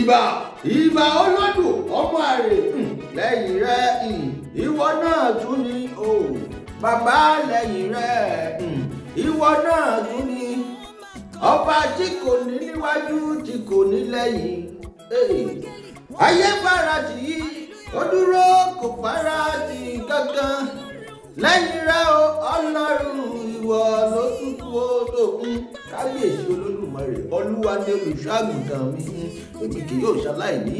Ìbà, ìbà Olódù ọmọ àrè. Lẹ́yìn rẹ, ìwọ náà tún ni o bàbá. Lẹ́yìn rẹ, ìwọ náà tún ni ọba tí kò ní níwájú, tí kò ní lẹ́yìn. Ayé fara tì í, ó dúró, kò fara tì kankan. Lẹ́yìn rẹ o Ọlọ́run, ìwọ ló tún kú ó tó kún. Kábíyèsí Olódùmarè. Olúwa ní olùṣọ́ àgùntàn mi, èmi kì yóò ṣaláìní.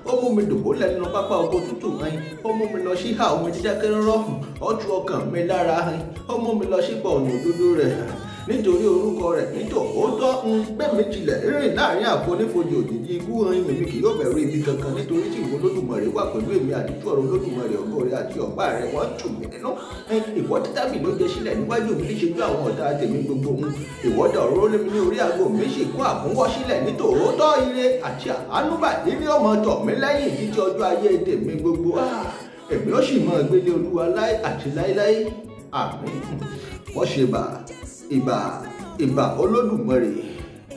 Ó mú mi dùbúlẹ̀ nínú pápá oko tútù hàn. Ó mú mi lọ sí ìhà omi dídákẹ́ rọ́rọ́. Ó tu ọkàn mi lára hàn. Ó mú mi lọ sípò ọ̀nà òdodo rẹ̀ nítorí orúkọ rẹ̀. Nítòótọ́, bẹ́ẹ̀ mi tilẹ̀ rìn láàrin àfonífojì òjìji ikú hàn, èmi kì yóò bẹ̀rù ibi kankan, nítorí tí ìwọ Olódùmarè wà pẹ̀lú èmi. Àdìtú ọ̀rọ̀ Olódùmarè, ọ̀gọ́ rẹ̀ àti ọ̀pá rẹ̀, wọ́n tù mí nínú. Ìwọ tẹ́ tábìlì oúnjẹ sílẹ̀ níwájú mi níṣojú àwọn ọ̀tá tèmi gbogbo. Ìwọ da òróró lé mi ní orí, àgọ́ mi sì kún àkúnwọ́ sílẹ̀. Nítòótọ́, ire àti àánú báyìí ní ọmọ tọ̀ mí lẹ́yìn títí ọjọ́ ayé tèmi gbogbo. Èmi ó sì máa gbélé Olúwa láé àti láéláé. Àmín. Wọ́n ṣe bà, ìbà, ìbà Olódùmarè,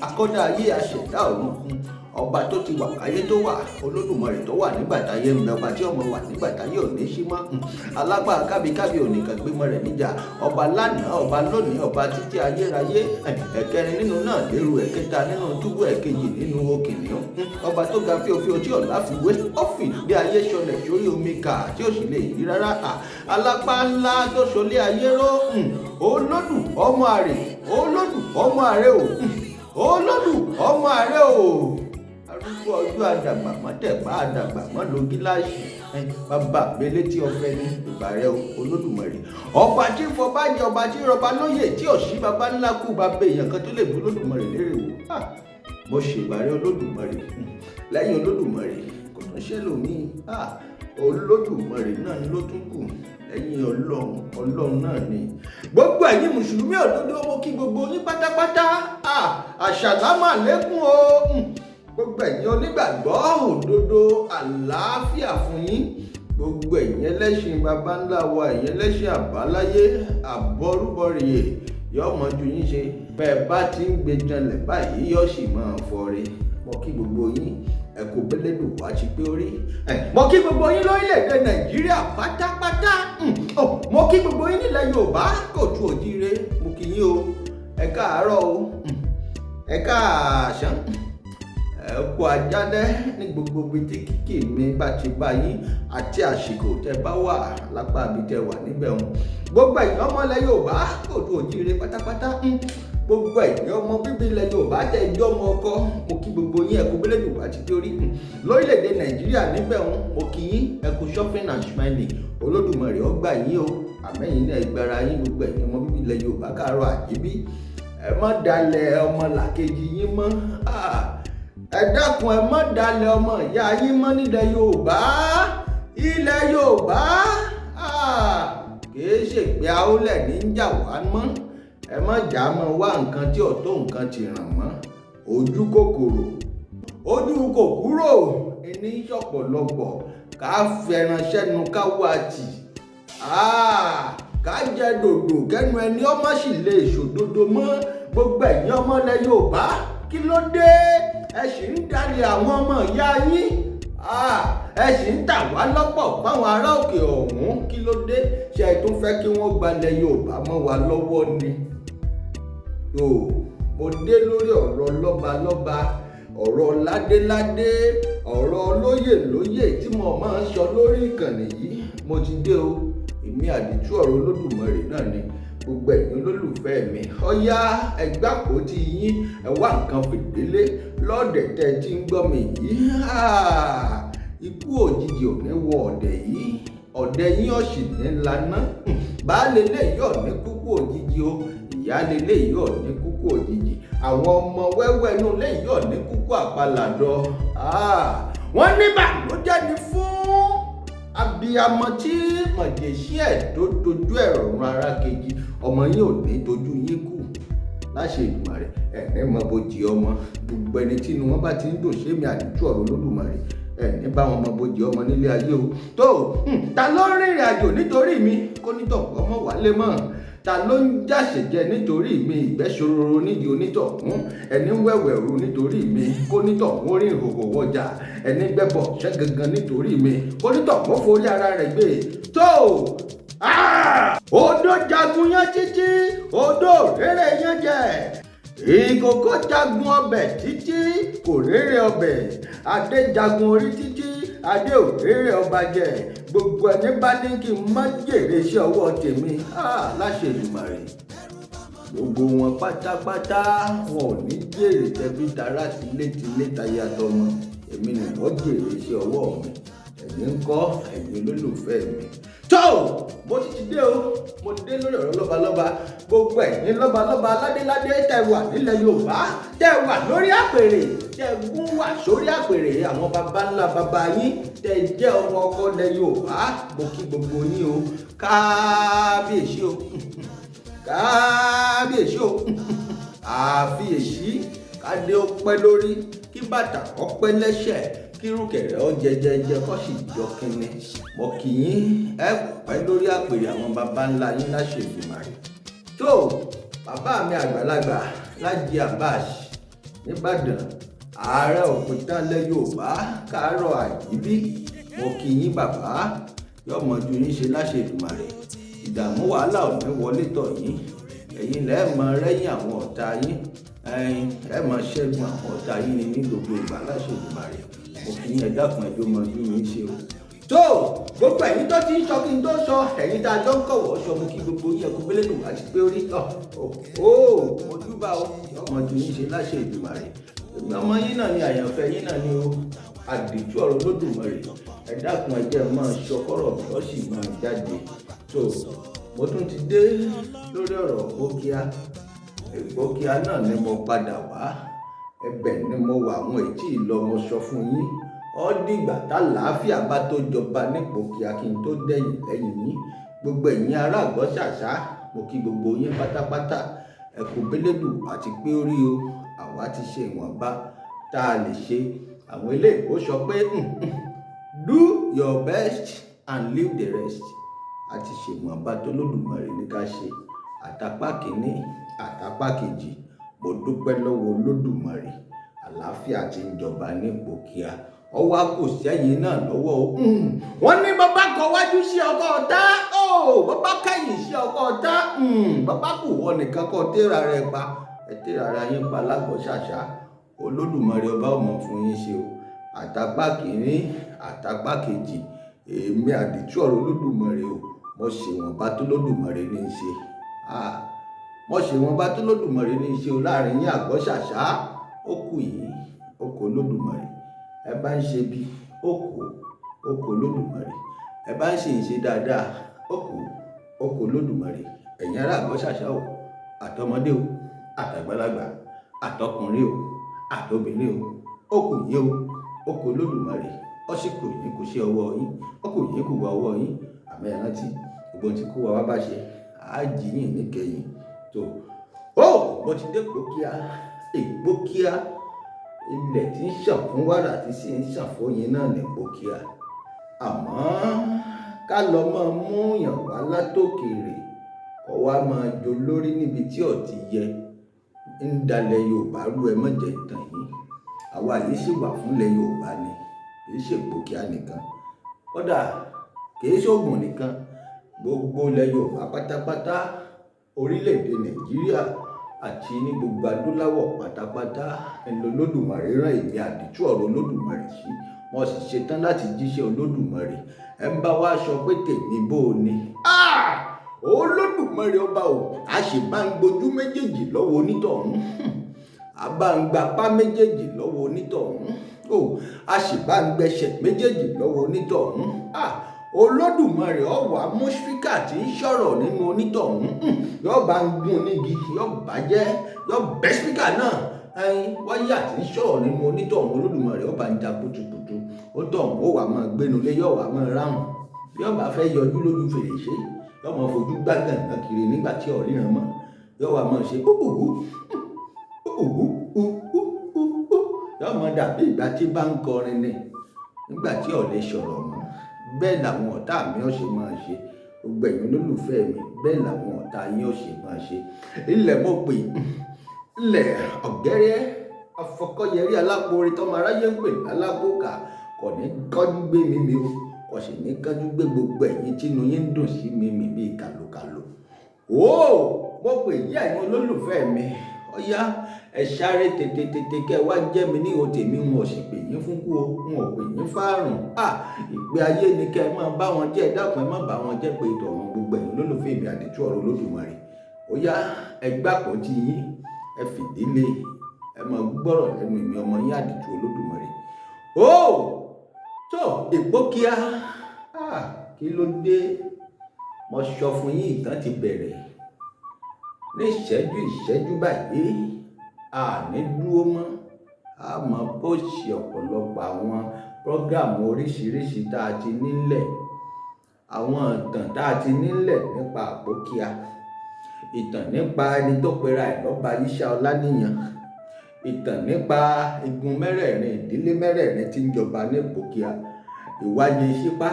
akọ́dá ayé, aṣẹ̀dá ọ̀run, ọba tó ti wà káyé tó wà, Olódùmarè tó wà nígbà táyé ń bẹ, ọba tí ọmọ wà nígbà táyé ò ní sí mọ́, alágbára kábíkábí ònìkan gbémọ rẹ̀ níjà, ọba lánàá, ọba lónìí, ọba títí ayérayé, ẹ̀kẹrin nínú náà lérò, ẹ̀kẹta nínú túbú, ẹ̀kejì nínú òkìní, ọba tó ga fíofío tí ọ̀la fi wé, ó fi ìdí ayé ṣọlẹ̀ sórí omi kà tí ó sì lè yí rárá, alápá ńlá tó ṣọlé ayé ró, Olódù ọmọ àrè, Olódù ọmọ àrè o, Olódù ọmọ àrè o, arúgbó ọjọ́, àdàgbà mọ́tẹ̀pá, àdàgbà mọ́ lo gíláàsì, bàbá mi létí ọ̀fẹ́ ní. Ìbà rẹ o Olódùmarè, ọba tí fọba jẹ, ọba tí rọba lóyè, tí ò sí baba ńlá kú bàbá èèyàn kan tó lè bí Olódùmarè lérè wò. Mo ṣe ìbà rẹ Olódùmarè. Lẹ́yìn Olódùmarè, kò tún ṣe lòmíì. Olódùmarè náà ló tún kù lẹ́yìn Ọlọ́run. Ọlọ́run náà ni. Gbogbo ẹ̀yin mùsùlùmí òdodo, mo kí gbogbo yín pátápátá. Àṣàlámà lẹ́kùn o. Gbogbo ẹ̀yin onígbàgbọ́ òdodo, àlàáfíà fún yín. Gbogbo ẹ̀yin ẹlẹ́sìn baba ńlá wa, ẹ̀yin ẹlẹ́sìn àbáláyé, àbọrúbọrìyè, yóò mọ ju yín ṣe. Bẹ́ẹ̀ bá ti ń gbé janlẹ̀ báyìí, yóò sì máa fọre. Mo kí gbogbo yín, ẹ kú bẹ́lẹ́dùn wá ti pé orí. Mo kí gbogbo yín lórílẹ̀‐èdè Nàìjíríà pátápátá. Mo kí gbogbo yín nílẹ̀ Yorùbá kò tu òjíire. Mo kí yín o. Ẹ káàárọ̀ o, ẹ káàsán, ẹ kú àjálẹ́ ní gbogbo ibi tí kíkì mi bá ti bá yín àti àsìkò tẹ bá wà lápá ibi tẹ wà níbẹ̀ wọn. Gbogbo ẹ̀yin ọmọ ilẹ̀ Yorùbá kò tu òjíire pátápátá. Gbogbo ẹ̀yin ọmọ bíbí ilẹ̀ Yorùbá tẹ ẹjọ́ ọmọ ọkọ, mo kí gbogbo yín, ẹ kú bẹ́lẹ́dùn wá ti dórí lórílẹ̀‐èdè Nàìjíríà níbẹ̀ wọn. Mo kí yín, ẹ kú shopping and smiling. Olódùmarè ó gbà yín o, àmẹ́yìn náà ìgbára yín. Gbogbo ẹ̀yin ọmọ bíbí ilẹ̀ Yorùbá káàárọ̀ àjíbí, ẹ má dalẹ̀ ọmọ làkejì yín mọ́. Ẹ dákun, ẹ má dalẹ̀ ọmọ ìyá yín mọ́ nílẹ̀ Yorùbá. Ilẹ̀ Yorùbá kìí ṣèpè àólẹ̀ ní ń jà wá mọ́. Ẹ má jà mọ́ wá nǹkan tí ò tó nǹkan ti ràn mọ́. Ojú kòkòrò, ojú kò kúrò ní ṣọ̀pọ̀lọpọ̀. Ká fẹran sẹ́nu, ká wá tì, ká jẹ dòdò kẹ́nu ẹni ọmọ sì lè ṣòdodo mọ́. Gbogbo ẹ̀yin ọmọ ilẹ̀ Yorùbá, kí ló dé? Ẹ sì ń dalẹ̀ àwọn ọmọ ìyá yín, ẹ sì ń tà wá lọ́pọ̀ fáwọn ará òkè ọ̀hún. Kí ló dé? Ṣe ẹ tún fẹ́ kí wọ́n gbalẹ̀ Yorùbá mọ́ wa lọ́wọ́ ni? Tó mo dé lórí ọ̀rọ̀ lọ́balọ́ba, ọ̀rọ̀ ládéládé, ọ̀rọ̀ lóyè lóyè tí mo máa ń sọ lórí ìkànnì yìí, mo ti dé o. Èmi àdìtú ọ̀rọ̀ Olódùmarè náà ni. Gbogbo ẹ̀yin olólùfẹ́ mi, ọ̀yá, ẹgbàpò tí yín, ẹ wá nǹkan fìdílé lọ́ọ̀dẹ̀ tẹ́ ẹ ti ń gbọ́ mi yìí. Ikú òjijì ò ní wọ ọ̀dẹ̀ yìí, ọ̀dẹ̀ yín ọ̀sì ní laná. Baálé ilé yìí ò ní kúkú òjijì o, ìyáálé ilé yìí ò ní kúkú òjijì, àwọn ọmọ wẹ́wẹ́ inú ilé yìí ò ní kúkú àpàlàdọ̀. Wọ́n ní bànújẹ́ ni fún abiyamọ tí mọ̀jẹ̀sí ẹ̀ tó dojú ẹ̀rọ run ara kejì. Ọmọ yín ò ní dojú yín kù láṣẹ Èdùmàrè. Ẹ̀ní mọ bójì ọmọ. Gbogbo ẹni tí inú wọn bá ti ń dùn sémi àdìtú ọ̀rọ̀ Olódùmarè, ẹ̀ní bá wọn mọ bójì ọmọ nílé ayé o. Tó ta ló ń rìnrìn àjò nítorí mi kó nítọ̀ ọmọ wálé mọ́? Ta ló ń jàṣẹjẹ nítorí mi? Ìgbẹ́ ṣòro nídìí onítọ̀hún. Ẹni ń wẹ̀wẹ̀ ru nítorí mi, kó nítọ̀hún orí ìhòhò wọjà. Ẹni gbẹ́bọ̀ ṣẹ́ gangan nítorí mi, kó nítọ̀hún forí ara rẹ̀ gbé tó. Odó jagun yán títí, odó rere yán jẹ. Ìkòkò jagun ọbẹ̀ títí, kò rere ọbẹ̀. Adé jagun orí títí, adé ò rere ọba jẹ. Gbogbo ẹni bá ní kí n má jèrè iṣẹ́ ọwọ́ tèmi, láṣẹ Èdùmàrè, gbogbo wọn pátápátá, wọn ò ní jèrè. Tẹbí tará, tilétilé, taya tọmọ, èmi ni wọ́n jèrè iṣẹ́ ọwọ́ mi. Ẹ̀yin ń kọ́, ẹ̀yin olólùfẹ́ mi? Tó, mo ti ti dé o. Mo dé lórí ọ̀rọ̀ lọ́balọ́ba. Gbogbo ẹ̀yin lọ́balọ́ba, ládéládé tẹ́ wà nílẹ̀ Yorùbá, tẹ́ wà lórí àpèrè, tẹ́ gún wà sórí àpèrè àwọn baba ńlá baba yín, tẹ́ jẹ́ ọmọ ọkọ lẹ̀ Yorùbá, mo kí gbogbo yín o. Kábíyèsí o, kábíyèsí o, àfiyèsí. Kádé ó pẹ́ lórí, kí bàtà ó pẹ́ lẹ́sẹ̀, kírùkẹ̀rẹ̀ ó jẹjẹjẹ, kó sì jọ kínní. Mo kì í ẹ pẹ́ lórí àpèrè àwọn baba ńlá yín láṣẹ Èdùmàrè. Tó, bàbá mi àgbàlagbà Lájí Abbas nìbàdàn, ààrẹ òpìtàn lẹ̀ Yorùbá káàárọ̀ àjíbí, mo kí yín bàbá. Yọmọ ju yín ṣe láṣẹ Èdùmàrè. Ìdààmú, wàhálà ò ní wọlé tọ̀ yín. Ẹ̀yin lẹ́ẹ̀ mọ rẹ́yìn àwọn ọ̀tá yín, ẹ̀yin ẹ̀ mọ ṣẹ́gun àwọn ọ̀tá yín ní gbogbo ìgbà láṣẹ Èdùmàrè. Mo kí yín, ẹ dákun, ẹjọ́ mọ ojú mi ṣe o. Tó, gbogbo ẹ̀yin tó ti ń sọ kí n tó sọ, ẹ̀yin tá a jọ ń kọ̀wọ́ sọ, mo kí gbogbo yín. Ẹkú gbélédùn àti pé orí ọ̀ ó mojúbà o. Yọmọ ju yín ṣe láṣẹ Èdùmàrè. Èmi ọmọ yín náà ni, àyànfẹ́ yín náà ni o, àdìtú ọ̀rọ̀ Olódùmarè. Ẹ dákun, ẹ jẹ́ máa ṣọkọ́rọ̀, ó sì máa jáde. Tó, mo tún ti dé lórí ọ̀rọ̀ Ìpókíà. Ìpókíà náà ni mo padà wá, ẹbẹ̀ ni mo wà. Àwọn ètí ìlọ, mo sọ fún yín, ó dìgbà tá làáfíà bá tó jọba nípòkíà kí n tó dẹ̀yìn lẹ́yìn yín. Gbogbo ẹ̀yin ará Àgbọ́ṣàṣá, mo kí gbogbo yín pátápátá. Ẹ kú bélédù àti pé orí o. Àwa ti ṣe ìwọ̀nba tá a lè ṣe. Àwọn eléèbó sọ pé, "Do your best and leave the rest." A ti ṣe ìwọ̀nba tó lódùmarè ní ká ṣe, àtàpá kìíní, àtàpá kejì. Mo dúpẹ́ lọ́wọ́ Olódùmarè, àlàáfíà ti ń jọba nípòkíà. Ọwọ́ kò sẹ́yìn náà lọ́wọ́ o. Wọ́n ní bàbá kọ wájú sí ọkọ̀ ọ̀tá, bàbá kẹ́yìn sí ọkọ̀ ọ̀tá, bàbá kò wọ nìkan kọ́ tẹ́ra rẹ̀ pa. Ẹ tẹ́ra ara yín pa lágbọ̀ṣàṣà. Olódùmarè ọba ọmọ fún yín ṣe o. Àtàpá kìíní, àtàpá kejì, èmi àdìtú ọ̀rọ̀ Olódùmarè o, mo ṣe wọ̀nba tó lódùmarè ní í ṣe. Mo ṣe wọ̀nba tó lódùmarè ní í ṣe o láàrin yín Àgbọ̀ṣàṣà. Ó kù yìí, ó kù Olódùmarè. Ẹ bá ń ṣe bí, ó kù, ó kù Olódùmarè. Ẹ bá ń ṣe ìṣe dáadáa, ó kù, ó kù Olódùmarè. Ẹ̀yin ará Àgbọ̀ṣàṣà o, àtọmọdé o, àtàgbàlagbà, àtọkùnrin o, àtobìnrin o, ó kù yín o, ó kù Olódùmarè. Ó sì kù yín, kò sí ọwọ́ yín, ó kù yín, kù wá ọwọ́ yín. Àmọ́ ẹ rántí gbogbo ohun tí kó wa wá bá ṣe, á jí yín níkẹyìn. Tó ó, mo ti dé Ìpókíà. Ìpókíà, ilẹ̀ tí ń ṣàn fún wàrà tí sì ń ṣàn fóyin náà ní Ìpókíà. Àmọ́ ká lọ máa mú yàn wá látòkèèrè, kó wá máa jó lórí níbi tí ò ti yẹ, ń dalẹ̀ Yorùbá rú. Ẹ má jẹ́ tàn yín, àwa yìí sì wà fúnlẹ̀ Yorùbá ni, kì í ṣe Ìpókíà nìkan, kódà kì í ṣoògùn nìkan, gbogbo ilẹ̀ Yorùbá pátápátá, orílẹ̀-èdè Nàìjíríà àti ní gbogbo adúláwọ̀ pátápátá ẹni Olódùmarè rán èmi àdìtú ọ̀rọ̀ Olódùmarè sí. Wọ́n sì ṣetán láti jíṣẹ́ Olódùmarè. Ẹ ń bá wa sọ pé tèmi bó o ní. Olódùmarè ọba o, a sì bá ń gbójú méjèèjì lọ́wọ́ onítọ̀hún, a bá ń gbapá méjèèjì lọ́wọ́ onítọ̀hún o, a sì bá ń gbẹsẹ̀ méjèèjì lọ́wọ́ onítọ̀hún. Olódùmarè ọwà mú speaker tí ń sọ̀rọ̀ nínú onítọ̀hún, yóò bá ń gún nígi, yóò bàjẹ́, yóò bẹ́ speaker náà. Ẹyin wáyà tí ń sọ̀rọ̀ nínú onítọ̀hún, Olódùmarè ọba ń ja kutukutu. Onítọ̀hún ó wà máa gbénu lé, yóò wà máa ráhùn. Bí ọba fẹ́ yọjú lójú fèrèsé, yóò máa fojú gbàgànà kiri nígbà tí ò ríran mọ́, yóò wà máa ṣe húhùhù húhùhù húhùhù, yóò máa dàbí ìgbà tí bá ń kọrin ni nígbà tí ò lè sọ̀rọ̀ mọ́. Bẹ́ẹ̀ làwọn ọ̀tá mi ó ṣe máa ṣe. Gbogbo ẹ̀yin olólùfẹ́ mi, bẹ́ẹ̀ làwọn ọ̀tá yín ó ṣe máa ṣe. Ilẹ̀ mo pè, ilẹ̀ ọ̀gẹ́rẹ́ afọkọ́yẹrí alápòore tọ́mọ aráyé ń pè lálábòkà, kò ní kánjú gbé mi mi o, kò sì ní kánjú gbé gbogbo ẹ̀yin tínú yín ń dùn sí mi mi bíi kàlòkàlò. Ó mo pè yí ẹ̀yin olólùfẹ́ mi, ọ̀yá ẹ sáré tètè tètè kẹ́ wá jẹ́ mi ní ihò tèmi. N ò sì pè yín fún kú o, n ò pè yín fárùn. À ìgbé ayé ni kẹ́ ẹ máa bá wọn jẹ́. Ẹ dákun, ẹ má bá wọn jẹ́ pé ìtọ̀run. Gbogbo ẹ̀yin olólùfẹ́ mi, àdìtú ọ̀rọ̀ Olódùmarè, ó yá, ẹ gbàpọ̀ tí yín, ẹ fìdílé, ẹ máa gbọ́rọ̀ lẹ́nu èmi ọmọ yín, àdìtú Olódùmarè. Ó tó Ìpókíà, kí ló dé? Mo sọ fún yín, ìtàn ti bẹ̀rẹ̀ ní ìṣẹ́jú ìṣẹ́jú báyìí. A ní dúró mọ́, a máa post ọ̀pọ̀lọpọ̀ àwọn program oríṣiríṣi tá a ti nílẹ̀, àwọn ìtàn tá a ti nílẹ̀ nípa Ìpókíà, ìtàn nípa ẹni tó pera ẹ̀ lọ́ba Yíṣà Ọláníyan, ìtàn nípa igun mẹ́rẹ̀ẹ̀rin, ìdílé mẹ́rẹ̀ẹ̀rin tí ń jọba ní Ìpókíà: Ìwáyé Ṣípá,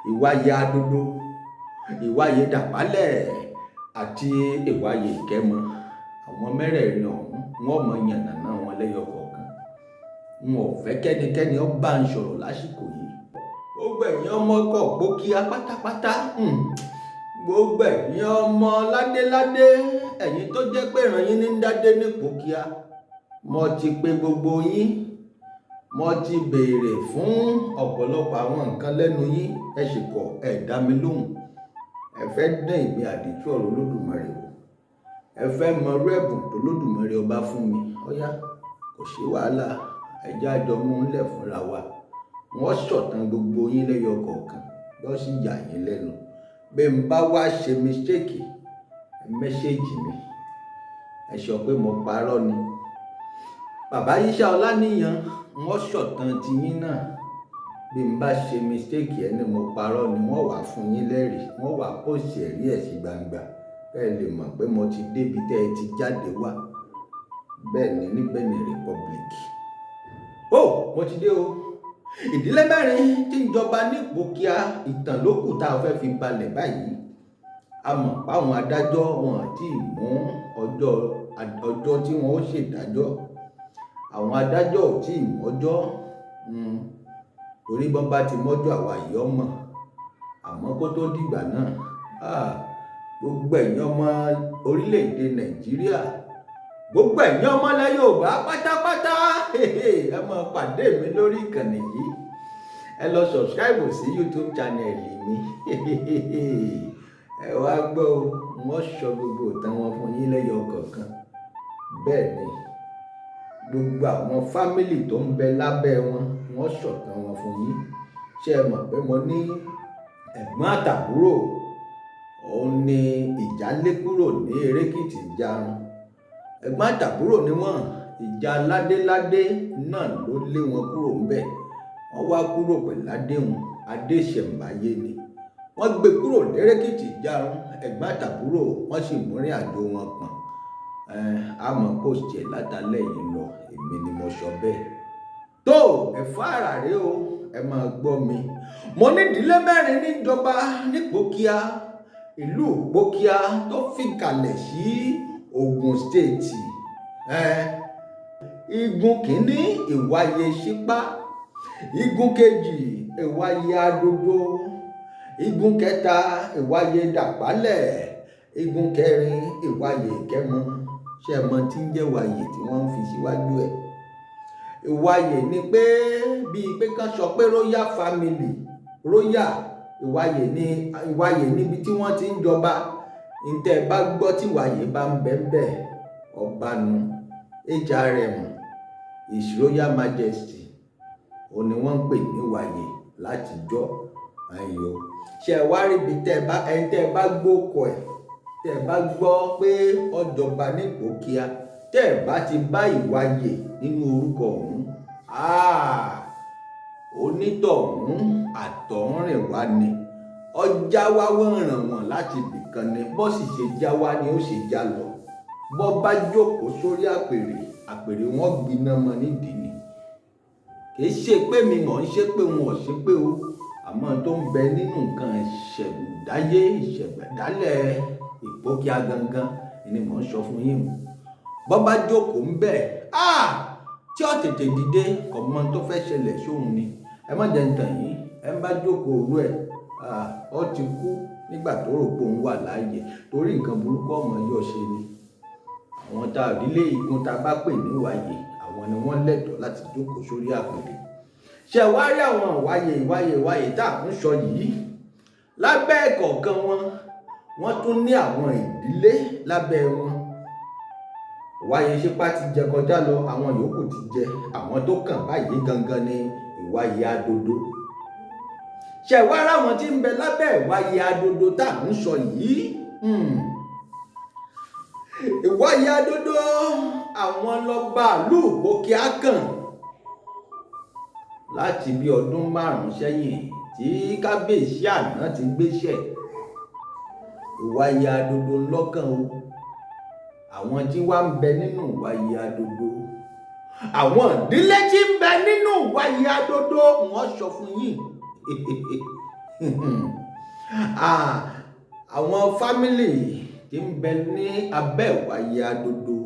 Ìwáyé Adodo, Ìwáyé Dàpálẹ̀ àti Ìwáyé Ìkẹ́mọ. Àwọn mẹ́rẹ̀ẹ̀rin ọ̀hún, wọ́n mọ yànnàná wọn lẹ́yọ kọ̀ọ̀kan. N ò fẹ́ kẹ́nikẹ́ni ó bá ń sọ̀rọ̀ lásìkò yìí. Gbogbo ẹ̀yin ọmọ ọkọ̀ Ìpókíà pátápátá, gbogbo ẹ̀yin ọmọ ládéládé, ẹ̀yin tó jẹ́ pé ìran yín ní ń dádé ní Ìpókíà, mo ti pe gbogbo yín, mo ti béèrè fún ọ̀pọ̀lọpọ̀ àwọn nǹkan lẹ́nu yín, ẹ sì kọ̀, ẹ dá mi lóhùn. Ẹ fẹ́ dán ìgbé àdìtú ọ̀rọ̀ Olódùmarè wò, ẹ fẹ́ mọ irú ẹ̀bùn tó Olódùmarè ọba fún mi. Ọ̀yá, kò sí wàhálà, ẹ jẹ́ àjọ mú un lẹ̀ fúnra wa. Wọ́n sọ̀tàn gbogbo yín lẹ́yọ kọ̀ọ̀kan, yóò sì yà yín lẹ́nu. Bí n bá wá ṣe mistake, ẹ message mi, ẹ sọ pé mo parọ́ ni. Bàbá Yíṣà Ọláníyan, wọ́n sọ̀tàn tiyín náà. Bí n bá ṣe mistake, ẹ ní mo parọ́ ni, wọ́n wà fún yín lẹ́rìí, wọ́n wà post ẹ̀rí ẹ̀ sí gbangba, kẹ́ ẹ lè mọ̀ pé mo ti débi tẹ́ ẹ ti jáde wá. Bẹ́ẹ̀ ni, ní Benin Republic. Ó mo ti dé o. Ìdílé mẹ́rin tí ń jọba ní Ìpókíà, ìtàn ló kù tá a fẹ́ fi balẹ̀ báyìí. A mọ̀ páwọn adájọ́ wọn àti mú ọjọ́, ọjọ́ tí wọ́n ó ṣèdájọ́. Àwọn adájọ́ ò tí ì mọ́jọ́, torí bọ́n bá ti mọ́jọ́, àwa yìí ọmọ. Àmọ́ kó tó dìgbà náà, gbogbo ẹ̀yin ọmọ orílẹ̀-èdè Nàìjíríà, gbogbo ẹ̀yin ọmọ ilẹ̀ Yorùbá pátápátá, ẹ máa pàdé mi lórí ìkànnì yìí. Ẹ lọ subscribe sí YouTube channel mi. Ẹ wá gbọ́ o, wọ́n sọ gbogbo ìtàn wọn fún yín lẹ́yọ kọ̀ọ̀kan. Bẹ́ẹ̀ ni, gbogbo àwọn family tó ń bẹ lábẹ́ wọn, wọ́n sọ̀tàn wọn fún yín. Ṣé ẹ mọ̀ pé mo ní ẹ̀gbọ́n àtàbúrò, òun ni ìjà lé kúrò ní Erékìtì Ìjarun? Ẹ̀gbọ́n àtàbúrò ni wọ́n. Ìjà ládéládé náà ló lé wọn kúrò ńbẹ̀. Wọ́n wá kúrò pẹ̀lú adéhùn, adé ìṣẹ̀ǹbáyé ni wọ́n gbé kúrò lÉrékìtì Ìjarun. Ẹ̀gbọ́n àtàbúrò, wọ́n sì múrin àjò wọn pọ̀n. Àmọ́ post ẹ̀ látàlẹ́ yìí lọ, èmi ni mo sọ bẹ́ẹ̀. Tó ẹ̀fọ́ àràrè o, ẹ máa gbọ́ mi. Mo ní ìdílé mẹ́rin níjọba nípòkíà, ìlú Ìpókíà tó fìkàlẹ̀ sí Ògùn State. Igun kìíní, Ìwáyé Ṣípá; igun kejì, Ìwáyé Adodo; igun kẹta, Ìwáyé Dàpálẹ̀; igun kẹrin, Ìwáyé Ìkẹ́mọ. Ṣé ẹ mọ̀ tí ń jẹ́ wáyé tí wọ́n ń fi síwájú ẹ̀? Ìwáyé ni pé bíi pé kán sọ pé royal family, royal Ìwáyé ní Ìwáyé níbi tí wọ́n ti ń jọba. Ntẹ́ bá gbọ́ tí Ìwáyé bá ń bẹ ń bẹ̀, ọba nu. HRM, His Royal Majesty, òun ni wọ́n ń pè ní Ìwáyé látijọ́ ayò. Ṣe wá rí ibi tẹ́ ẹ bá ẹni tẹ́ ẹ bá gbókọ ẹ̀, tẹ́ ẹ bá gbọ́ pé ọjọba ní Ìpókíà, tẹ́ ẹ bá ti bá Ìwáyé nínú orúkọ ọ̀hún, onítọ̀hún àtọ̀húnrìnwá ni, ọjà wá wọ̀nràn wọ̀n láti ibìkan ni. Bó sì ṣe já wá ni ó ṣe já lọ. Bó bá jókòó sórí àpèrè, àpèrè wọn gbiná mọ́ nídìí ni. Kì í ṣe pé mi mọ̀ ń ṣe pé wọn ò ṣe pé o. Àmọ́ Àmọ́ tó ń bẹ nínú nǹkan ìṣẹ̀dáyé, ìṣẹ̀dálẹ̀ Ìpókíà gangan ni mò ń sọ fún yín. Bọ́ bá jókòó ń bẹ̀, tí ó tètè dìde, kò mọ ohun tó fẹ́ ṣẹlẹ̀ sóhun ni. Ẹ má jẹ́ ń tàn yín, ẹ ń bá jókòó òru ẹ̀, ó ti kú nígbà tó rò pé òun wà láàyè, torí nǹkan burúkú ọmọ yóò ṣe ni. Àwọn tá a rí lé igun tá a bá pè ní ìwàyè, àwọn ni wọ́n lẹ́tọ̀ọ́ láti jókòó sórí àpèrè. Ṣé wá rí àwọn ìwàyè ìwàyè ìwàyè tá à ń sọ yìí? Lábẹ́ kọ̀ọ̀kan wọn, wọ́n tún ní àwọn ìdílé lábẹ́ wọn. Ìwàyè Ṣípá ti jẹ kọjá lọ, àwọn yòókù ti jẹ, àwọn tó kàn báyìí gangan ni ìwàyè Adodo. Ṣé wá rí àwọn tí ń bẹ lábẹ́ ìwàyè Adodo tá à ń sọ yìí? Ìwàyè Adodo, àwọn lọ́ba ìlú Ìpókíà kàn láti bí ọdún 5 sẹ́yìn tí kábíyèsí àná ti gbéṣẹ̀. Ìwàyè Adodo lọ́kàn o. Àwọn tí wá ń bẹ nínú ìwàyè Adodo, àwọn ìdílé tí ń bẹ nínú ìwàyè Adodo, wọ́n sọ fún yín. Àwọn fámìlì tí ń bẹ ní abẹ́ ìwàyè Adodo,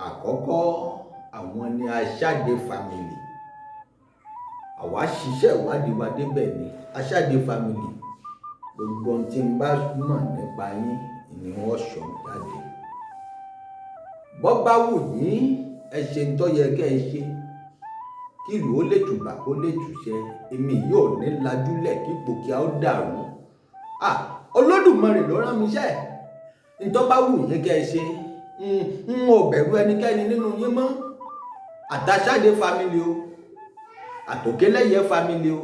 àkọ́kọ́ àwọn ni Aṣáde family. Àwa ṣiṣẹ́ ìwádìí wa débẹ̀ ni Aṣáde family. Gbogbo ohun tí ń bá mọ̀ nípa yín ni wọ́n sọ jáde. Bọ́ bá wù yín, ẹ ṣe ń tó yẹ kẹ́ ẹ ṣe, kí ìlú ó lè tùbà kó lè tùṣẹ. Èmi yóò ní lajúlẹ̀ kí Ìpókíà ó dàrú. Olódùmarè ló rán mi iṣẹ́. Ntọ́ bá wù yín kẹ́ ẹ ṣe, n ò bẹ̀rù ẹnikẹ́ni nínú yín mọ́. Àtàṣáde family o, Àtòkélẹ́yẹ family o,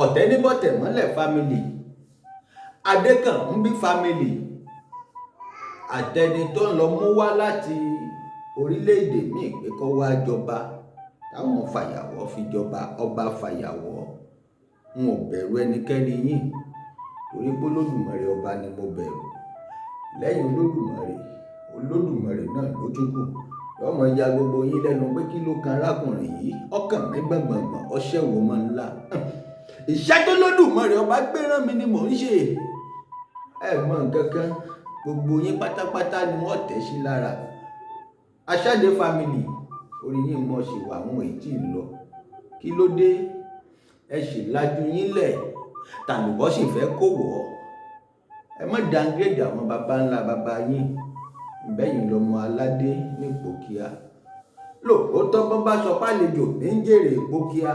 Ọ̀tẹ́níbọ̀tẹ̀mọ́lẹ̀ family, Adékànbí family, àtẹni tó ń lọ mú wá láti orílẹ̀-èdè míì pé kó wá jọba, táwọn fàyàwọ́ fi jọba, ọba fàyàwọ́. N ò bẹ̀rù ẹnikẹ́ni yín, torí pé Olódùmarè ọba ni mo bẹ̀rù. Lẹ́yìn Olódùmarè, Olódùmarè náà ló tún kù. Yọmọ ya gbogbo yín lẹ́nu pé kí ló kan arákùnrin yìí, ọkàn mi gbọ̀ngbọ̀ngbọ̀n, ọṣẹ́ wo máa ń la. Iṣẹ́ tó Olódùmarè ọba gbé rán mi ni mò ń ṣe. Ẹ mọ nǹkan kan, gbogbo yín pátápátá ni wọ́n tẹ̀ sí lára. Aṣáde family, orí yín mọ̀ sí wà, àwọn èyí tí ì lọ. Kí ló dé? Ẹ sì lajú yín lẹ̀, tàlùbọ́ sì fẹ́ kó wọ̀. Ẹ má downgrade àwọn baba ńlá baba yín. Bẹ́yìn lọmọ aládé ní Ìpókíà. Lóòótọ́ bọ́ bá sọ pálejò ní ń jèrè Ìpókíà,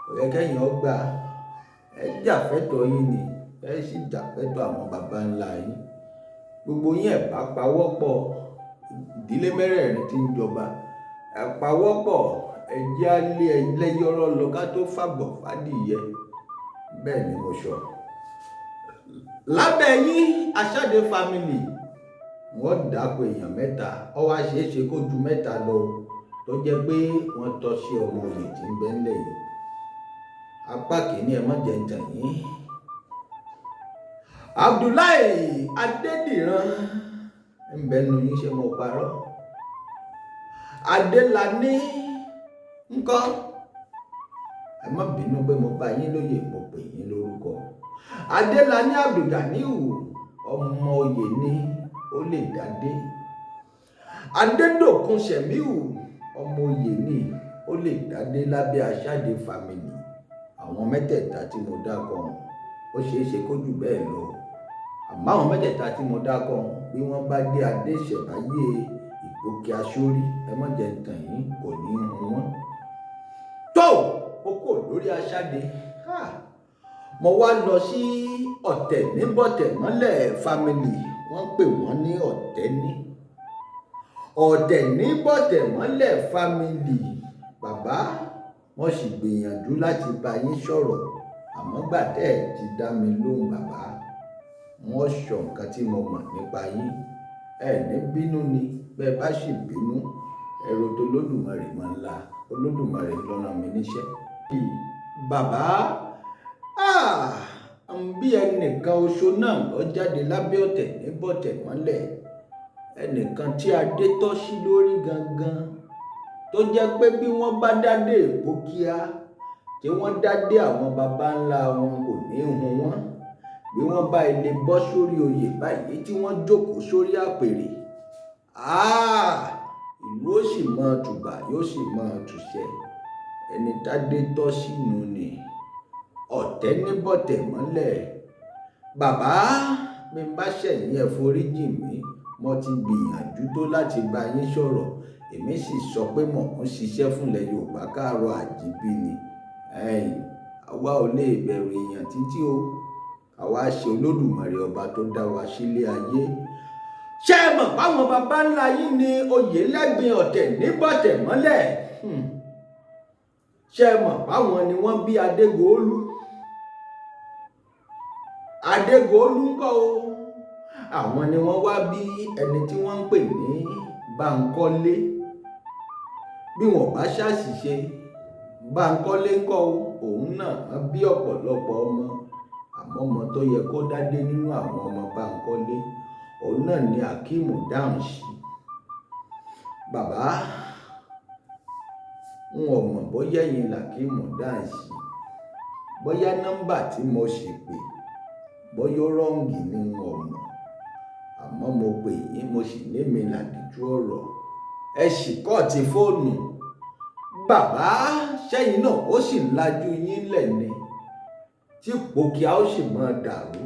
kò yẹ kẹ́yìn ọgbà. Ẹ jàfẹ́tọ̀ yín ni, ẹ sì jàfẹ́tọ̀ àwọn baba ńlá yín. Gbogbo yín ẹ̀ bá pawọ́pọ̀, ìdílé mẹ́rẹ̀ẹ̀rin tí ń jọba, ẹ pawọ́pọ̀, ẹ jẹ́ á lé ẹlẹ́yọ̀rọ̀ lọ ká tó fàbọ̀ fádìyẹ. Bẹ́ẹ̀ ni mo sọ. Lábẹ́ yín, Aṣáde family, wọ́n dàpọ̀ èèyàn mẹ́ta, ó wá ṣeé ṣe kó ju mẹ́ta lọ, tó jẹ́ pé wọ́n tọ́ sí ọmọ oyè tí ń bẹ ńlẹ̀ yìí. Apá kìíní, ẹ má jẹ́ ń tàn yín. Abdullahi Adédìran ń bẹ nínú yín, ṣé mo parọ́? Adélàní ńkọ́? Ẹ má bínú pé mo bá yín lóye, mo pè yín lórúkọ. Adélàní Abdulganiu ọmọ oyè ni, ó lè dádé. Adédòkun Sẹ̀míù ọmọ oyè ni, ó lè dádé lábẹ́ Aṣáde family. Àwọn mẹ́tẹ̀ẹ̀ta tí mo dákọ̀ ọ̀hún, ó ṣeé ṣe kó jù bẹ́ẹ̀ lọ. Àmọ́ àwọn mẹ́tẹ̀ẹ̀ta tí mo dákọ̀ ọ̀hún, bí wọ́n bá dé adé ìṣẹ̀báyé Ìpókíà sórí, ẹ má jẹ́ ń tàn yín, kò ní í hun wọ́n. Tó o kò lórí Aṣáde, mo wá lọ sí Ọ̀tẹ̀níbọ̀tẹ̀mọ́lẹ̀ family. Wọ́n pè wọ́n ní Ọ̀tẹ́ní. Ọ̀tẹ̀níbọ̀tẹ̀mọ́lẹ̀ family, bàbá, wọ́n sì gbìyànjú láti bá yín sọ̀rọ̀, àmọ́ gbà tẹ́ ẹ̀ ti dá mi lóhùn bàbá, wọ́n sọ nǹkan tí mo mọ̀ nípa yín. Ẹ ní bínú ni, bẹ́ẹ̀ bá sì bínú, ẹ̀rọ tó Olódùmarè máa ń la, Olódùmarè ló rán mi níṣẹ́. Bàbá, bí ẹnìkan oṣù náà lọ jáde lábẹ́ Ọ̀tẹ̀níbọ̀tẹ̀mọ́lẹ̀, ẹnìkan tí adé tọ́ sí lórí gangan, tó jẹ́ pé bí wọ́n bá dádé Ìpókíà, Tí wọ́n dádé àwọn baba ńlá wọn kò ní hun wọ́n. Bí wọ́n bá ilé bọ́ sórí oyè báyìí tí wọ́n jókòó sórí àpèrè, ìlú ó sì máa tùbà, yóò sì máa tùṣẹ. Ẹni tádé tọ́ sínú ni ọ̀tẹ̀ ní bọ̀tẹ̀ mọ́lẹ̀. Bàbá, bí n bá ṣẹ̀yìn ẹ foríjì mí, mo ti gbìyànjú tó láti bá yín sọ̀rọ̀. Èmi sì sọ pé mò ń ṣiṣẹ́ fúnlẹ̀ Yorùbá káàárọ̀ àjíbí ni. Àwa ò lè bẹ̀rù èèyàn títí o. Àwa ṣe Olódùmarè ọba tó dá wa sílé ayé. Ṣé ẹ mọ̀ báwọn baba ńlá yín ni oyè lẹ́gbin ọ̀tẹ̀ ní bọ̀tẹ̀ mọ́lẹ̀? Ṣé ẹ mọ̀ báwọn ni wọ́n bí Adégoolú? Adégoolú ńkọ́ o. Àwọn ni wọ́n wá bí ẹni tí wọ́n ń pè ní Báńkọ́lé. Bí wọ́n bá ṣàṣìṣe, Báńkọ́lé ńkọ́ o, òun náà bí ọ̀pọ̀lọpọ̀ ọmọ. Àmọ́ ọmọ tó yẹ kó dádé nínú àwọn ọmọ Báńkọ́lé, òun náà ni Akeem Dáhùnsí. Bàbá, n ò mọ̀ bóyá ẹ̀yin l'Akeem Dáhùnsí, bóyá nọ́mbà tí mo sì pè, bóyá ó rọ́ǹgì ni n ò mọ̀. Àmọ́ mo pè yín, mo sì ní mi làdìjú ọ̀rọ̀. Ẹ sì kọ́ ti fóònù. Bàbá, ṣẹ́yìn náà ó sì lajú yín lẹ̀ ni, tí Ìpókíà ó sì máa dàrú.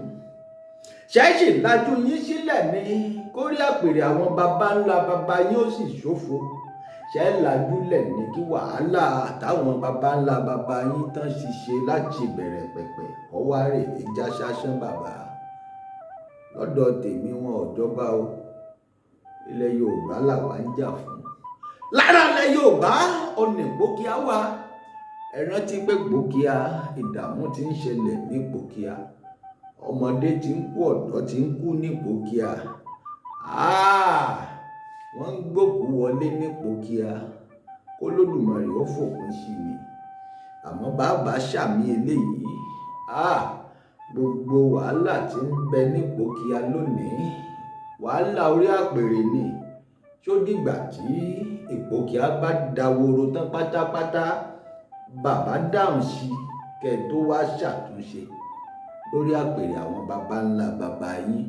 Ṣé sì lajú yín sílẹ̀ ni, kórí àpèrè àwọn baba ńlá baba yín ó sì ṣòfò. Ṣé lajú lẹ̀ ni kí wàhálà táwọn baba ńlá baba yín tán ṣiṣẹ́ láti bẹ̀rẹ̀ pẹ̀pẹ̀ kọ́ wá rè é já ṣáṣán bàbá. Lọ́dọ̀ tèmi wọn ò jọba o. Ilẹ̀ Yorùbá làwa ń jà fún. Lára ilẹ̀ Yorùbá, ọ̀nà Ìpókíà wà. Ẹ rántí pé Ìpókíà, ìdààmú ti ń ṣẹlẹ̀ ní Ìpókíà. Ọmọdé ti ń kú, ọ̀dọ́ ti ń kú ní Ìpókíà. Wọ́n ń gbókùú wọlé ní Ìpókíà. K'Olódùmarè ó fòpin sí ni. Àmọ́ bàbá ṣàmì eléyìí. Gbogbo wàhálà tí ń bẹ ní Ìpókíà lónìí, wàhálà orí àpèrè ni. Ṣó dìgbà tí Ìpókíà bá daworo tán pátápátá, bàbá Dáhùnsí kẹ́ tó wá ṣàtúnṣe lórí àpèrè àwọn baba ńlá baba yín.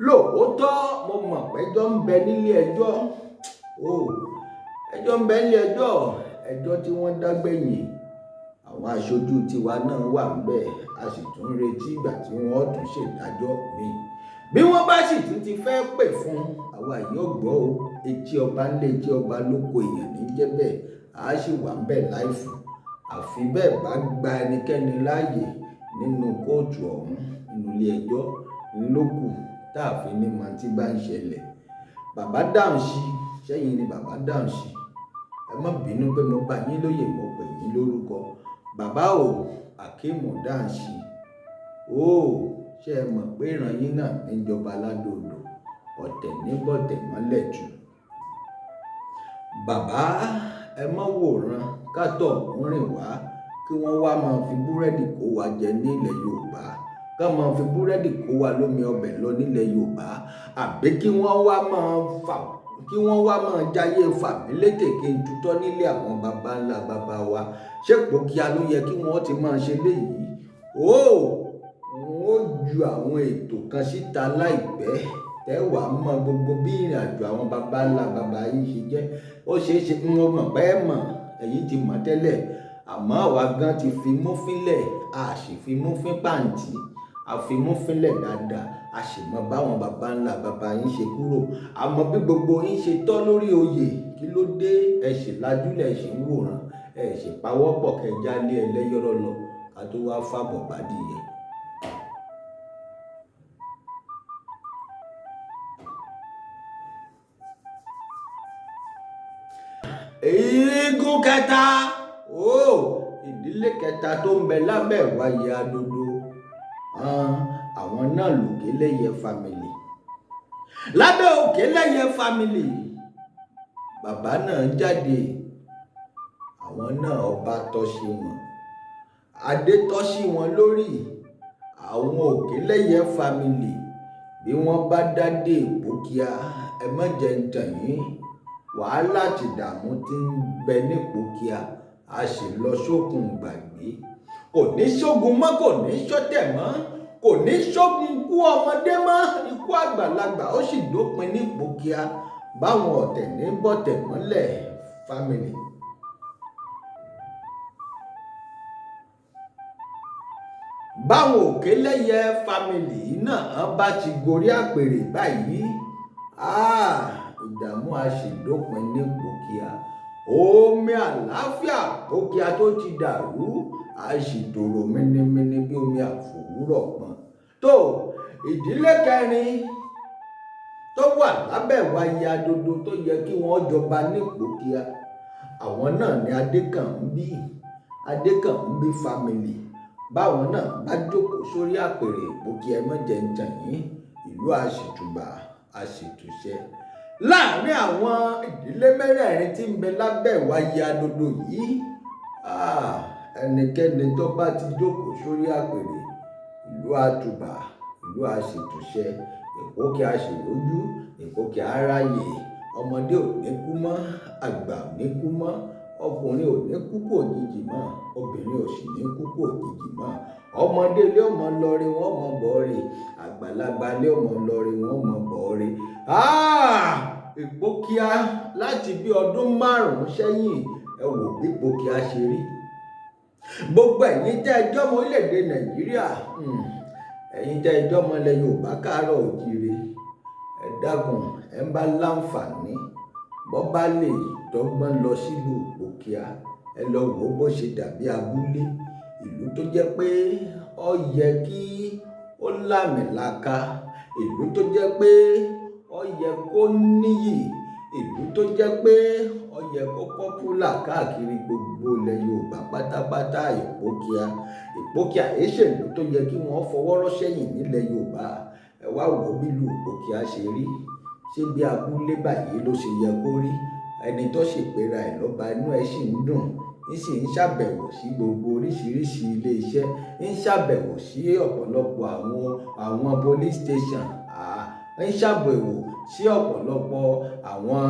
Lóòótọ́ mo mọ̀ pé ẹjọ́ ń bẹ nílé ẹjọ́. Ẹjọ́ ń bẹ nílé ẹjọ́. Ẹjọ́ tí wọ́n dá gbẹ̀yìn, àwọn aṣojú tiwa náà wà níbẹ̀. A sì tún ń retí ìgbà tí wọ́n ó tún ṣèdájọ́ mi. Bí wọ́n bá sì tún ti fẹ́ pè fún, àwa yóò gbọ́ o. Etí ọba ńlé, etí ọba lóko èèyàn ní jẹ́ bẹ́ẹ̀. A sì wà níbẹ̀ láìfù. Àfi bẹ́ẹ̀ bá gba ẹnikẹ́ni láàyè nínú kóòtù ọ̀hún, nínú ilé ẹjọ́ ńlókù tá a fi ní mọ̀ tí bá ń ṣẹlẹ̀. Bàbá Dáhùnsí, ṣẹ́yìn ni bàbá Dáhùnsí. Ẹ má bínú pé mo bá yín lóye, mo pè yín lórúkọ. Bàbá o, Akeem Dáhùnsí. Ṣé ẹ mọ̀ pé ìran yín náà níjọba ládòdò, ọ̀tẹ̀ ní bọ̀tẹ̀ mọ́lẹ̀ jù. Bàbá, ẹ má wòran kátọ̀ ń rìn wá kí wọ́n wá máa fi búrẹ́dì kó wa jẹ nílẹ̀ Yorùbá. Ká máa fi búrẹ́dì kó wa lómi ọbẹ̀ lọ nílẹ̀ Yorùbá. Àbí kí wọ́n wá máa fà, kí wọ́n wá máa jayé fàmílétè kí n tutọ́ nílé àwọn baba ńlá baba wa. Ṣé Ìpókíà ló yẹ kí wọ́n ti máa ṣe léyìí? Wọ́n ó ju àwọn ètò kan síta láìpẹ́. Tẹ́ wàá mọ gbogbo bí ìrìnàjò àwọn baba ńlá baba yín ṣe jẹ́. Ó ṣe é ṣe kí wọ́n mọ̀ pé ẹ mọ̀, ẹ̀yin ti mọ̀ tẹ́lẹ̀. Àmọ́ àwa gan ti fi mú fínlẹ̀, a sì fi mú fín pàǹtí. A fi mú fínlẹ̀ dáadáa, a sì mọ báwọn baba ńlá baba yín ṣe kúrò. Àmọ́ bí gbogbo yín ṣe tọ́ lórí oyè, kí ló dé? Ẹ sì lajúlẹ̀, ẹ sì ń wòran, ẹ sì pawọ́pọ̀ kẹ́ jálé ẹlẹ́yọ̀rọ̀ lọ, ká tó wá fàbọ̀ bádìyẹ. Igun kẹta, ìdílé kẹta tó ń bẹ lábẹ́ ìwáyé Adodo, àwọn náà l'Òkèlẹ́yẹ family. Lábẹ́ Òkèlẹ́yẹ family, bàbá náà jáde, àwọn náà ọba tọ́ sí wọn. Adé tọ́ sí wọn lórí. Àwọn Òkèlẹ́yẹ family, bí wọ́n bá dádé Ìpókíà, ẹ má jẹ́ ń tàn yín. Wàhálà àti ìdààmú tí ń bẹ ní Ìpókíà A sì lọ sókun gbàgbé. Kò ní sógun mọ́, kò ní sọ́tẹ̀ mọ́, kò ní sógun kú ọmọdé mọ́, ikú àgbàlagbà ó sì dópin ní Ìpókíà báwọn ọ̀tẹ̀ ní bọ̀tẹ̀ mọ́lẹ̀ family. Báwọn Òkèlẹ́yẹ family náà bá ti gorí àpèrè báyìí, ìdààmú a sì dópin ní Ìpókíà. Omi àlàáfíà Ìpókíà tó ti dàrú a sì tòrò mínímíní bí omi àfòwúrọ̀ pọn. Tó ìdílé kẹrin tó wà lábẹ́ ìwáyé Adodo tó yẹ kí wọ́n jọba ní Ìpókíà, àwọn náà ni Adékànbí, Adékànbí family. Báwọn náà bá jókòó sórí àpèrè Ìpókíà, ẹ má jẹ́ ń tàn yín, ìlú a sì tùbà, a sì tùṣẹ. Láàárín àwọn ìdílé mẹ́rẹ̀ẹ̀rin tí ń bẹ lábẹ́ ìwáyé Adodo yìí, ẹnikẹ́ni tó bá ti jókòó sórí àpèrè, ìlú á tùbà, ìlú á sì tùṣẹ, Ìpókíà á sì rójú, Ìpókíà á ráyè. Ọmọdé ò ní kú mọ́, àgbà ò ní kú mọ́, ọkùnrin ò ní kú kú òjijì mọ́, obìnrin ò sì ní kú kú òjijì mọ́. Ọmọdé ilé ọmọ lọre, wọ́n mọ̀ bọ̀ re, àgbàlagbà ilé ọmọ lọre, wọ́n mọ̀ bọ̀ re. Ìpókíà láti bí ọdún 5 sẹ́yìn, ẹ wò bí Ìpókíà ṣe rí. Gbogbo ẹ̀yin tẹ́ ẹ jọ́mọ orílẹ̀-èdè Nàìjíríà, ẹ̀yin tẹ́ ẹ jọ́mọ ilẹ̀ Yorùbá káàárọ̀ òjíire, ẹ dákun, ẹ ń bá láǹfààní, bọ́ bá lè dọ́gbọ́n lọ sílùú Ìpókíà, ẹ lọ wò bó ṣe dàbí abúlé, ìlú tó jẹ́ pé ó yẹ kí ó làmìlaka, ìlú tó jẹ́ pé ó yẹ kó níyì, ìlú tó jẹ́ pé ó yẹ kó pọ́pùlà káàkiri gbogbo ilẹ̀ Yorùbá pátápátá. Ìpókíà, Ìpókíà èé ṣe ìlú tó yẹ kí wọ́n fọwọ́ rọ́ sẹ́yìn nílẹ̀ Yorùbá. Ẹ wá wò bí ìlú Ìpókíà ṣe rí. Ṣé bí abúlé báyìí ló ṣe yẹ kó rí? Ẹni tó ṣèpera ẹ̀ lọ́ba, inú ẹ̀ sì ń dùn, ń sì ń ṣàbẹ̀wò sí gbogbo oríṣiríṣi ilé iṣẹ́, ń ṣàbẹ̀wò sí ọ̀pọ̀lọpọ̀ àwọn police station, ń ṣàbẹ̀wò sí ọ̀pọ̀lọpọ̀ àwọn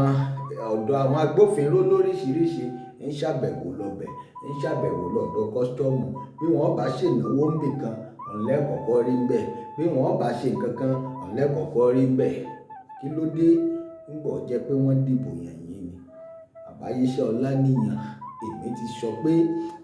ọ̀dọ̀ àwọn agbófinró lóríṣiríṣi, ń ṣàbẹ̀wò lọ́bẹ̀, ń ṣàbẹ̀wò lọ́dọ̀ kọ́sítọ́ọ̀mù. Bí wọ́n bá ṣe ìnáwó ń bì kan, ọ̀nlẹ́kọ̀ọ́kọ́ rí ń bẹ̀. Bí wọ́n bá ṣe nǹkan kan, ọ̀nlẹ́kọ̀ọ́kọ́ rí ń bẹ̀. Kí ló dé? Ń bọ̀ jẹ́ pé wọ́n dìbò yàn yín ni. Bàbá Yíṣẹ́ Ọláníyan, èmi ti sọ pé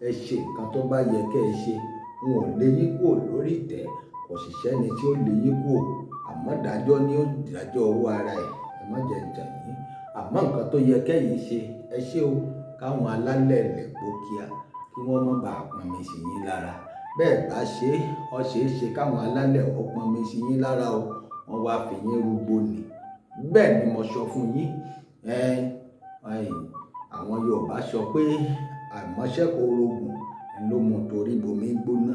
ẹ ṣe nǹkan tó bá yẹ kí ẹ ṣe. N ò lè yín kúrò lórí ìtẹ́, kò sì sẹ́ni tí ó lè yín kúrò. Àmọ́ ìdájọ́ ni ó dájọ́ owó ara ẹ̀, ẹ má jẹ́ ń tàn yín. Àmọ́ nǹkan tó yẹ kẹ́yin ṣe, ẹ ṣe o, káwọn alálẹ̀ ilẹ̀ Ìpókíà kí wọ́n má bàa pọnmi sí yín lára. Bẹ́ẹ̀ bá ṣe, ó ṣe é ṣe káwọn alálẹ̀ ó pọnmi sí yín lára o, wọ́n wá fi yín rúgbó ni. Bẹ́ẹ̀ ni mo sọ fún yín. Àwọn Yorùbá sọ pé àìmọṣẹ́ kò rògùn ló mú torí bomi gbóná.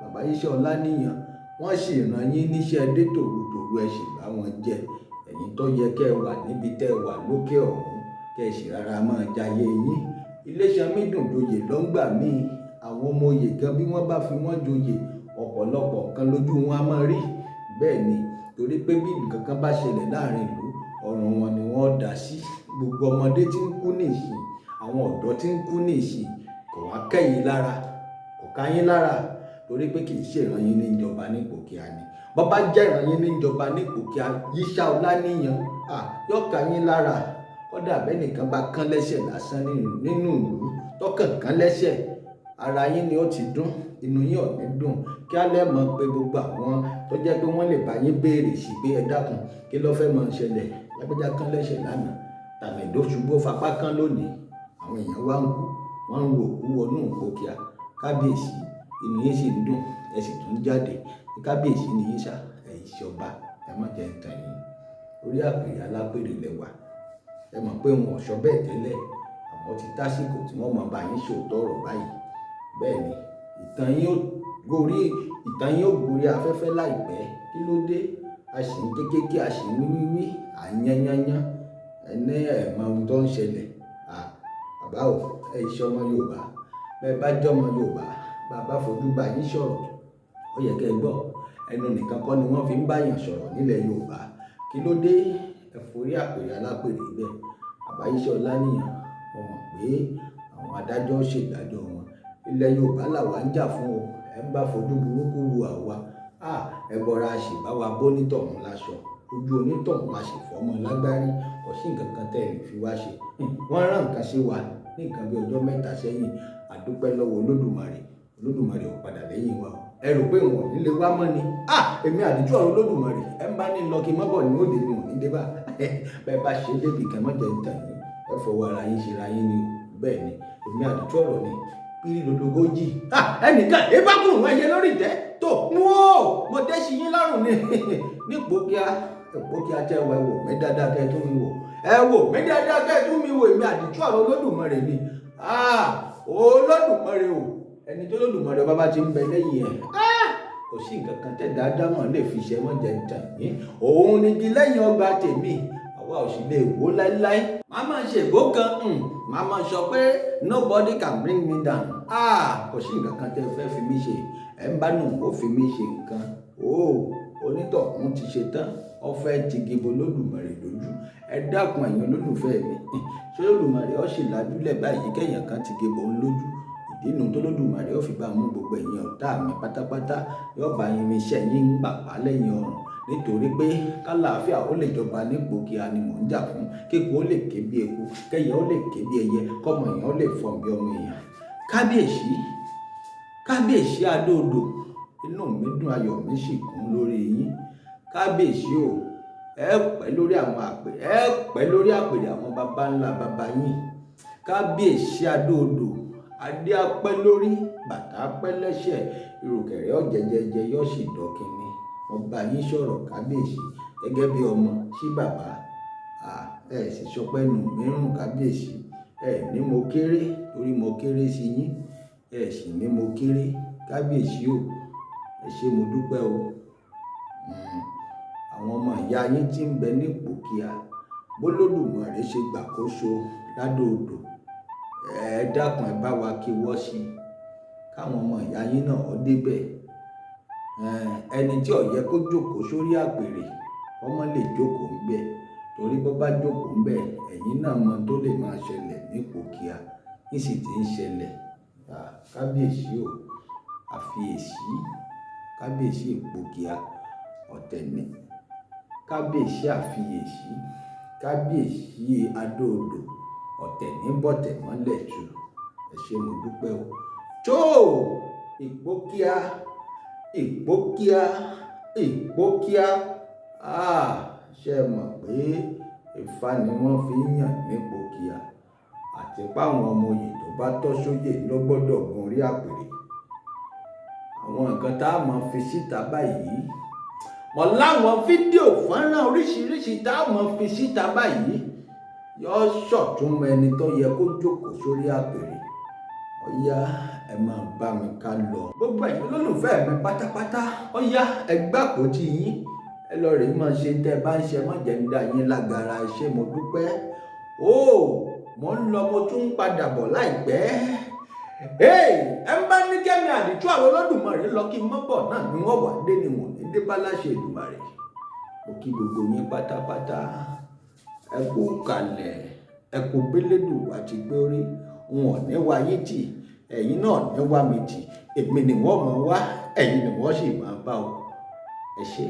Bàbá Yíṣẹ́ Ọláníyan, wọ́n sì rán yín níṣẹ́ dé tòrutòru, ẹ sì bá wọn jẹ. Ẹ̀yin tó yẹ kí ẹ wà níbi tẹ́ ẹ wà lókè ọ̀hún, kí ẹ sì rárá máa jayé yín. Ilésanmí dùn joyè lọ́ngbà mí. Àwọn ọmọ oyè gan bí wọ́n bá fi wọ́n joyè, ọ̀pọ̀lọpọ̀ nǹkan lójú wọn a máa rí. Bẹ́ẹ̀ ni, torí pé bí nǹkan kan bá ṣẹlẹ̀ láàrin ìlú, ọ̀run wọn ni wọ́n dà sí. Gbogbo ọmọdé tí ń kú nísìn, àwọn ọ̀dọ́ tí ń kú nísìn, kò wá kẹ́yìn lára, kò ká yín lára, torí pé kì í ṣe ìran yín ní ìjọba ní Ìpókíà ni. Bọ́ bá jẹ́ ìran yín ní ìjọba ní Ìpókíà, Yíṣẹ́ Ọláníyan, yóò ká yín lára. Kódà bẹ́ẹ̀ nìkan bá kán lẹ́sẹ̀ lásán nínú ìlú, tọkàn kán lẹ́sẹ̀, ara yín ni ó ti dùn, inú yín ò ní dùn. Kí á lẹ́ mọ̀ pé gbogbo àwọn tó jẹ́ pé wọ́n lè bá yín béèrè sí pé ẹ dákun, kí ló fẹ́ máa ṣẹlẹ̀? Lágbájá kán lẹ́sẹ̀ lánàá, tàmẹ̀dó ṣubú fapá kán lónìí. Àwọn èèyàn wá ń kú, wọ́n ń ro òkú wọnú Ìpókíà. Kábíyèsí, inú yín sì ń dùn, ẹ sì tún jáde. Kábíyèsí ni yín ṣá, ẹ̀yin ṣọba, ẹ má jẹ́ ń tàn yín. Orí àpèrè alápèrè lẹ wà. Ẹ mọ̀ pé wọn ò sọ bẹ́ẹ̀ tẹ́lẹ̀, àmọ́ ti tásìkò tí wọ́n mọ̀ bá yín ṣòótọ́ ọ̀rọ̀ báyìí. Bẹ́ẹ̀ ni, ìtàn yín ó gorí, ìtàn yín ó gorí afẹ́fẹ́ láìpẹ́. Kí ló dé? A sì ń ké kéké, a sì ń wí wíwí, à ń yán yán yán. Ẹ ní ẹ̀ mọ ohun tó ń ṣẹlẹ̀. Bàbá o, ẹ ṣe ọmọ Yorùbá. Bẹ́ẹ̀ bá jẹ́ ọmọ Yorùbá, bàbá fojú bá yín sọ̀rọ̀, ó yẹ kí ẹ gbọ́. Ẹnu nìkan kọ́ ni wọ́n fi ń bá yàn sọ̀rọ̀ nílẹ̀ Yorùbá. Kí ló dé? Ẹ forí àpèrè alápèrè bẹ́ẹ̀. Bàbá Yíṣẹ́ Ọláníyan, mo mọ̀ pé àwọn Àwọn adájọ́ ṣèdájọ́ wọn. Ilẹ̀ Yorùbá làwa ń jà fún o. Ẹ ń bá fojú burúkú wo àwa, ẹ bọra àṣìbáwa bónítọ̀hún láṣọ, ojú onítọ̀hún a sì fọmọ lágbárí. Kò sí nǹkan kan tẹ́ ẹ lè fi wá ṣe. Wọ́n rán nǹkan sí wa ní nǹkan bí ọjọ́ 3 sẹ́yìn. Àdúpẹ́ lọ́wọ́ Olódùmarè. Olódùmarè ò padà lẹ́yìn wa o. Ẹ rò pé wọn ò ní lè wá mọ́ ni. Èmi àdìjú ọ̀rọ̀ Olódùmarè, ẹ ń bá ní lọ kí n mọ́ bọ̀ ní òde mi ò ní dé bá. Bẹ́ẹ̀ bá ṣe débi kan, mọ́jẹ̀ ń tàn yín, ẹ fọwọ́ ara yín ṣe ra yín ni o. Bẹ́ẹ̀ ni, èmi àdìjú ọ̀rọ̀ ni pírí lódogójì. Ẹnìkan ìbákùn ẹyẹ lórí ìtẹ́ tó mú o, mo dé sí yín lọ́rùn ni nípò kíá ẹ̀pọ̀ kí a tẹ́ ẹ wò mí dáadáa kẹ́ ẹ tún mi wò, ẹ wò mí dáadáa kẹ́ ẹ tún mi wò. Èmi àdìjú ọ̀rọ̀ Olódùmarè ni. Olódùmarè o, ẹni tó Olódùmarè ọba bá ti ń bẹ lẹ́yìn ẹ̀, kò sí nǹkan kan tẹ́ dáadáa mọ̀ lè fi ṣe mọ́ jẹ́ ntàn yín. Òun ni igi lẹ́yìn ọgbà tèmi, àwa ò sì lè wó láéláé. Màá máa ṣe ìbò kan, màá máa sọ pé nobody can bring me down. Kò sí nǹkan kan tẹ́ fẹ́ fi mí ṣe. Ẹ̀ ń bá nù ó fi mí ṣe nǹkan o, onítọ̀hún ti ṣe tán, ó fẹ́ tigi bo Olódùmarè lójú. Ẹ dákun, ẹ̀yin olólùfẹ́ mi, ṣé Olódùmarè ó sì lajúlẹ̀ báyìí kẹ́yìn kan tigi bo ń lójú? Ìdí nu tó Olódùmarè ó fi bá mú gbogbo ẹ̀yin ọ̀tá mi pátápátá, yóò bá irinṣẹ́ yín ń gbàpá lẹ́yìn ọrùn, nítorí pé kálàáfíà ó lè jọba nípò kíá ni mò ń jà fún, kéku ó lè ké bí eku, kẹ́yẹ ó lè ké bí ẹyẹ, kọ́mọ èèyàn ó lè fọ̀n bí ọmọ èèyàn. Kábíyèsí, kábíyèsí Adó-Odò, inú mi dùn, ayọ̀ mi sì kún lórí yín. Kábíyèsí o, ẹ pẹ́ lórí àwọn àpè, ẹ pẹ́ lórí àpèrè àwọn baba ńlá baba yín. Kábíyèsí Adó-Odò, adé apẹ́ lórí, bàtà apẹ́ lẹ́sẹ̀, ìrùkẹ̀rẹ̀ ọ̀jẹ̀jẹ̀jẹ̀ yóò sì dọ̀kìnní. Mo bá yín sọ̀rọ̀ kábíyèsí gẹ́gẹ́ bí ọmọ sí bàbá. Ẹ sì sọpẹ́ nù mí rùn kábíyèsí. Ẹ ní mo kéré torí mo kéré sí yín. Ẹ sì ní mo kéré kábíyèsí o. Ẹ ṣé, mo dúpẹ́ o. Àwọn ọmọ ìyá yín tí ń bẹ nípò kíá, bólódùmarè ṣe gbàkóso ládòodò, ẹ dákun, ẹ bá wa kí wọ́ sí i káwọn ọmọ ìyá yín náà ó débẹ̀. Ẹni tí ó yẹ kó jókòó sórí àpèrè, ọmọ lè jókòó ńbẹ̀, torí bó bá jókòó ńbẹ̀, ẹ̀yin náà mọ tó lè máa ṣẹlẹ̀ nípò kíá, ní sì ti ń ṣẹlẹ̀. Kábíyèsí o, àfiyèsí kábíyèsí Ìpòkíà ọ̀tẹ̀ ni. Kábíyèsí àfiyèsí, kábíyèsí Adó-Odò, ọ̀tẹ̀ ní bọ̀tẹ̀ mọ́lẹ̀ tu. Ẹ ṣé, mo dúpẹ́ o. Tó Ìpòkíà, Ìpòkíà, Ìpòkíà. Ṣé ẹ mọ̀ pé Ifá ni wọ́n fi ń yàn nípòkíà, àti páwọn ọmọ oyè tó bá tọ́ sóyè ló gbọ́dọ̀ gun orí àpèrè. Àwọn nǹkan tá a máa fi síta báyìí, mọ̀ láwọn fídíò fọ́nrán oríṣiríṣi tá a máa fi síta báyìí, yóò ṣọ̀túnmọ̀ ẹni tó yẹ kó jókòó sórí àpèrè. Ọ̀yá, ẹ máa bá mi ká lọ. Gbogbo ẹ̀yin olólùfẹ́ mi pátápátá, ọ̀yá, ẹ gbàpótí yín, ẹ lọ rèé máa ṣe tẹ́ ẹ bá ń ṣe, má jẹ́ ń dá yín lágara. Ẹ ṣé, mo dúpẹ́. Ó mo ń lọ, mo tún ń padà bọ̀ láìpẹ́. Ẹ ń bá ní kẹ́mi àdìtú àwọn Olódùmarè lọ kí n mọ́ bọ̀ náà ni wọ́n wà dé ni wọ́n ní dé bá láṣẹ Èdùmàrè. Mo kí gbogbo yín pátápátá, ẹ kú kalẹ̀, ẹ kú bélédù àti gbórí. Wọn ò ní wá yín tì, ẹ̀yin náà ní wá mi tì. Èmi ni wọ́n mọ̀ wá, ẹ̀yin ni wọ́n sì máa bá o. Ẹ ṣé.